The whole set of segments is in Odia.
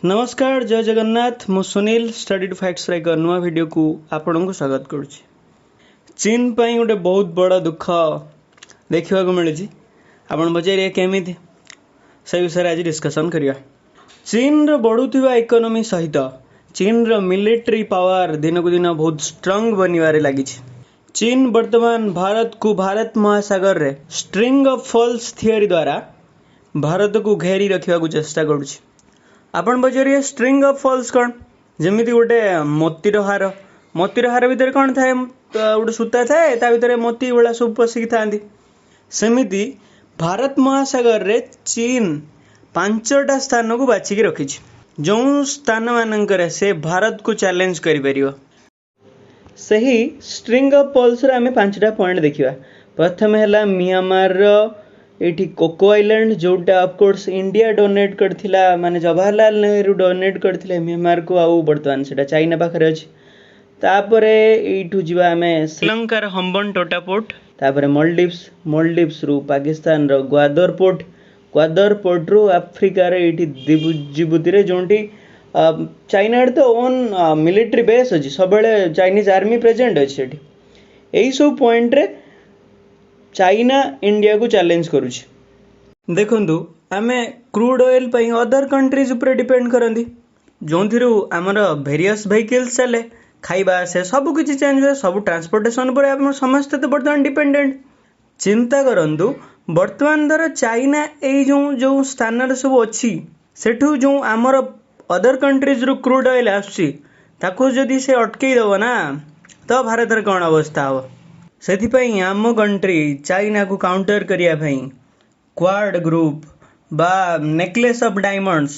ନମସ୍କାର, ଜୟ ଜଗନ୍ନାଥ। ମୁଁ ସୁନୀଲ, ଷ୍ଟଡି ଟୁ ଫ୍ୟାକ୍ଟସର ଏକ ନୂଆ ଭିଡ଼ିଓକୁ ଆପଣଙ୍କୁ ସ୍ୱାଗତ କରୁଛି। ଚୀନ ପାଇଁ ଗୋଟେ ବହୁତ ବଡ଼ ଦୁଃଖ ଦେଖିବାକୁ ମିଳିଛି। ଆପଣ ପଚାରିବେ କେମିତି? ସେ ବିଷୟରେ ଆଜି ଡିସ୍କସନ୍ କରିବା। ଚୀନର ବଢ଼ୁଥିବା ଇକୋନୋମି ସହିତ ଚୀନର ମିଲିଟାରୀ ପାୱାର ଦିନକୁ ଦିନ ବହୁତ ଷ୍ଟ୍ରଙ୍ଗ ବନିବାରେ ଲାଗିଛି। ଚୀନ ବର୍ତ୍ତମାନ ଭାରତକୁ ଭାରତ ମହାସାଗରରେ ଷ୍ଟ୍ରିଙ୍ଗ ଅଫ୍ ପର୍ଲସ ଥିଓରି ଦ୍ୱାରା ଭାରତକୁ ଘେରି ରଖିବାକୁ ଚେଷ୍ଟା କରୁଛି। ଆପଣ ପଚାରିବେ, ଷ୍ଟ୍ରିଙ୍ଗ ଅଫ୍ ପର୍ଲସ କ'ଣ? ଯେମିତି ଗୋଟେ ମୋତିର ହାର। ମୋତିର ହାର ଭିତରେ କ'ଣ ଥାଏ? ଗୋଟେ ସୂତା ଥାଏ, ତା ଭିତରେ ମୋତି ଭଳିଆ ସବୁ ପଶିକି ଥାନ୍ତି। ସେମିତି ଭାରତ ମହାସାଗରରେ ଚୀନ ପାଞ୍ଚଟା ସ୍ଥାନକୁ ବାଛିକି ରଖିଛି, ଯେଉଁ ସ୍ଥାନମାନଙ୍କରେ ସେ ଭାରତକୁ ଚ୍ୟାଲେଞ୍ଜ କରିପାରିବ। ସେହି ଷ୍ଟ୍ରିଙ୍ଗ ଅଫ୍ ପର୍ଲସର ଆମେ ପାଞ୍ଚଟା ପଏଣ୍ଟ ଦେଖିବା। ପ୍ରଥମେ ହେଲା ମିଆଁମାରର ଏଇଠି କୋକୋ ଆଇଲ୍ୟାଣ୍ଡ, ଯେଉଁଟା ଅଫକୋର୍ସ ଇଣ୍ଡିଆ ଡୋନେଟ୍ କରିଥିଲା, ମାନେ ଜବାହରଲାଲ ନେହେରୁ ଡୋନେଟ୍ କରିଥିଲେ ମିଆଁମାରକୁ, ଆଉ ବର୍ତ୍ତମାନ ସେଇଟା ଚାଇନା ପାଖରେ ଅଛି। ତାପରେ ଏଇଠୁ ଯିବା ଆମେ ଶ୍ରୀଲଙ୍କାର ହମ୍ବନ ଟୋଟା ପୋର୍ଟ, ତାପରେ ମଲଡିଭ୍ସ, ମଲଡିଭ୍ସରୁ ପାକିସ୍ତାନର ଗ୍ୱାଦର ପୋର୍ଟ, ଗ୍ୱାଦର ପୋର୍ଟରୁ ଆଫ୍ରିକାର ଏଇଠି ଜିବୁତିରେ, ଯେଉଁଠି ଚାଇନାର ତ ଓନ୍ ମିଲିଟାରୀ ବେସ୍ ଅଛି, ସବୁବେଳେ ଚାଇନିଜ୍ ଆର୍ମି ପ୍ରେଜେଣ୍ଟ ଅଛି ସେଠି। ଏଇସବୁ ପଏଣ୍ଟରେ ଚାଇନା ଇଣ୍ଡିଆକୁ ଚ୍ୟାଲେଞ୍ଜ କରୁଛି। ଦେଖନ୍ତୁ, ଆମେ କ୍ରୁଡ୍ ଅଏଲ୍ ପାଇଁ ଅଦର କଣ୍ଟ୍ରିଜ୍ ଉପରେ ଡିପେଣ୍ଡ କରନ୍ତି, ଯେଉଁଥିରୁ ଆମର ଭେରିୟସ୍ ଭେହିକିଲ୍ସ ଚାଲେ, ଖାଇବା ଆସେ, ସବୁ କିଛି ଚେଞ୍ଜ ହୁଏ। ସବୁ ଟ୍ରାନ୍ସପୋର୍ଟେସନ୍ ଉପରେ ଆମେ ସମସ୍ତେ ତ ବର୍ତ୍ତମାନ ଡିପେଣ୍ଡେଣ୍ଟ। ଚିନ୍ତା କରନ୍ତୁ, ବର୍ତ୍ତମାନ ଧର ଚାଇନା ଏଇ ଯେଉଁ ଯେଉଁ ସ୍ଥାନରେ ସବୁ ଅଛି, ସେଠୁ ଯେଉଁ ଆମର ଅଦର କଣ୍ଟ୍ରିଜରୁ କ୍ରୁଡ୍ ଅଏଲ୍ ଆସୁଛି, ତାକୁ ଯଦି ସେ ଅଟକେଇ ଦେବ ନା, ତ ଭାରତରେ କ'ଣ ଅବସ୍ଥା ହେବ? ସେଥିପାଇଁ ଆମ କଣ୍ଟ୍ରି ଚାଇନାକୁ କାଉଣ୍ଟର କରିବା ପାଇଁ କ୍ୱାଡ୍ ଗ୍ରୁପ୍ ବା ନେକଲେସ୍ ଅଫ୍ ଡାଇମଣ୍ଡସ୍,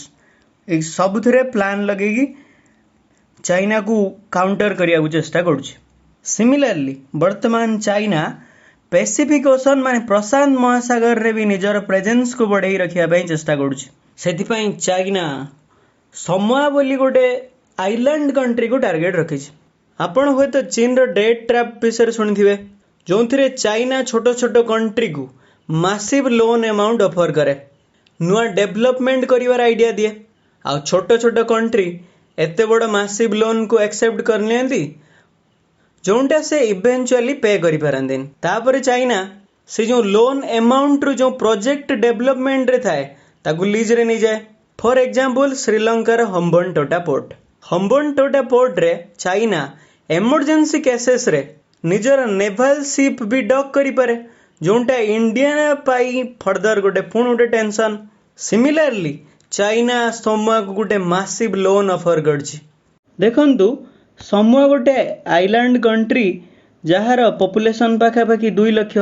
ଏଇ ସବୁଥିରେ ପ୍ଲାନ୍ ଲଗେଇକି ଚାଇନାକୁ କାଉଣ୍ଟର କରିବାକୁ ଚେଷ୍ଟା କରୁଛି। ସିମିଲାରଲି ବର୍ତ୍ତମାନ ଚାଇନା ପେସିଫିକ୍ ଓସନ୍, ମାନେ ପ୍ରଶାନ୍ତ ମହାସାଗରରେ ବି ନିଜର ପ୍ରେଜେନ୍ସକୁ ବଢ଼େଇ ରଖିବା ପାଇଁ ଚେଷ୍ଟା କରୁଛି। ସେଥିପାଇଁ ଚାଇନା ସମୋଆ ବୋଲି ଗୋଟେ ଆଇଲ୍ୟାଣ୍ଡ କଣ୍ଟ୍ରିକୁ ଟାର୍ଗେଟ ରଖିଛି। ଆପଣ ହୁଏତ ଚୀନର ଡେଟ୍ ଟ୍ରାପ୍ ବିଷୟରେ ଶୁଣିଥିବେ, ଯେଉଁଥିରେ ଚାଇନା ଛୋଟ ଛୋଟ କଣ୍ଟ୍ରିକୁ ମାସିଭ୍ ଲୋନ୍ ଆମାଉଣ୍ଟ ଅଫର କରେ, ନୂଆ ଡେଭଲପମେଣ୍ଟ କରିବାର ଆଇଡ଼ିଆ ଦିଏ, ଆଉ ଛୋଟ ଛୋଟ କଣ୍ଟ୍ରି ଏତେ ବଡ଼ ମାସିଭ୍ ଲୋନ୍କୁ ଆକ୍ସେପ୍ଟ କରିନିଅନ୍ତି, ଯେଉଁଟା ସେ ଇଭେଞ୍ଚୁଆଲି ପେ କରିପାରନ୍ତିନି। ତାପରେ ଚାଇନା ସେ ଯେଉଁ ଲୋନ୍ ଆମାଉଣ୍ଟରୁ ଯେଉଁ ପ୍ରୋଜେକ୍ଟ ଡେଭଲପମେଣ୍ଟରେ ଥାଏ, ତାକୁ ଲିଜରେ ନେଇଯାଏ। ଫର୍ ଏକ୍ଜାମ୍ପଲ, ଶ୍ରୀଲଙ୍କାର ହମ୍ବନଟୋଟା ପୋର୍ଟ। ହମ୍ବନଟୋଟା ପୋର୍ଟରେ ଚାଇନା ଏମର୍ଜେନ୍ସି କେସେସରେ ନିଜର ନେଭାଲ ସିପ୍ ବି ଡକ୍ କରିପାରେ, ଯେଉଁଟା ଇଣ୍ଡିଆ ପାଇଁ ଫର୍ଦର ଗୋଟେ ପୁଣି ଗୋଟେ ଟେନସନ୍। ସିମିଲାରଲି ଚାଇନା ସମୋଆକୁ ଗୋଟେ ମାସିଭ୍ ଲୋନ୍ ଅଫର କରିଛି। ଦେଖନ୍ତୁ, ସମୋଆ ଗୋଟେ ଆଇଲ୍ୟାଣ୍ଡ କଣ୍ଟ୍ରି, ଯାହାର ପପୁଲେସନ୍ ପାଖାପାଖି 2 ଲକ୍ଷ।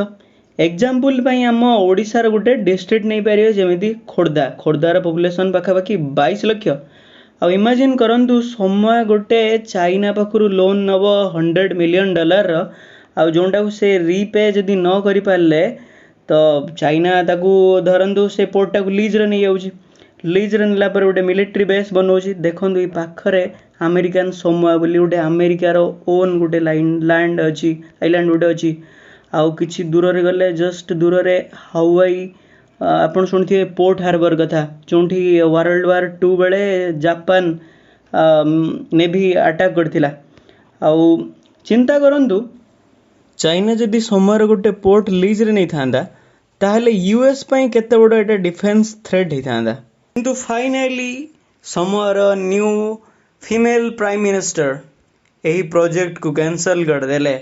ଏକ୍ଜାମ୍ପଲ ପାଇଁ ଆମ ଓଡ଼ିଶାର ଗୋଟେ ଡିଷ୍ଟ୍ରିକ୍ଟ ନେଇପାରିବେ, ଯେମିତି ଖୋର୍ଦ୍ଧା। ଖୋର୍ଦ୍ଧାର ପପୁଲେସନ୍ ପାଖାପାଖି 22 ଲକ୍ଷ। ଆଉ ଇମାଜିନ୍ କରନ୍ତୁ, ସମୋଆ ଗୋଟେ ଚାଇନା ପାଖରୁ ଲୋନ୍ ନେବ 100 ମିଲିୟନ ଡଲାରର, ଆଉ ଯେଉଁଟାକୁ ସେ ରିପେ ଯଦି ନ କରିପାରିଲେ, ତ ଚାଇନା ତାକୁ ଧରନ୍ତୁ ସେ ପୋର୍ଟଟାକୁ ଲିଜ୍ରେ ନେଇଯାଉଛି। ଲିଜ୍ରେ ନେଲା ପରେ ଗୋଟେ ମିଲିଟାରୀ ବେସ୍ ବନଉଛି। ଦେଖନ୍ତୁ, ଏଇ ପାଖରେ ଆମେରିକାନ ସମୋଆ ବୋଲି ଗୋଟେ ଆମେରିକାର ଓନ୍ ଗୋଟେ ଲାଇନ୍ ଲ୍ୟାଣ୍ଡ ଅଛି, ଆଇଲ୍ୟାଣ୍ଡ ଗୋଟେ ଅଛି। ଆଉ କିଛି ଦୂରରେ ଗଲେ, ଜଷ୍ଟ ଦୂରରେ ହାୱାଇ। ଆପଣ ଶୁଣିଥିବେ ପର୍ଲ ହାର୍ବର କଥା, ଯେଉଁଠି ୱାର୍ଲଡ ୱାର୍ ଟୁ ବେଳେ ଜାପାନ ନେଭି ଆଟାକ୍ କରିଥିଲା। ଆଉ ଚିନ୍ତା କରନ୍ତୁ, ଚାଇନା ଯଦି ସମୋଆର ଗୋଟେ ପୋର୍ଟ ଲିଜ୍ରେ ନେଇଥାନ୍ତା, ତାହେଲେ ୟୁଏସ୍ ପାଇଁ କେତେ ବଡ଼ ଏଇଟା ଡିଫେନ୍ସ ଥ୍ରେଟ୍ ହେଇଥାନ୍ତା। କିନ୍ତୁ ଫାଇନାଲି ସମୋଆର ନ୍ୟୁ ଫିମେଲ ପ୍ରାଇମ୍ ମିନିଷ୍ଟର ଏହି ପ୍ରୋଜେକ୍ଟକୁ କ୍ୟାନସଲ୍ କରିଦେଲେ,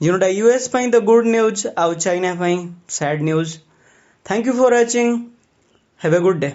ଯେଉଁଟା ୟୁଏସ୍ ପାଇଁ ତ ଗୁଡ୍ ନ୍ୟୁଜ୍ ଆଉ ଚାଇନା ପାଇଁ sad news. Thank you for watching. Have a good day.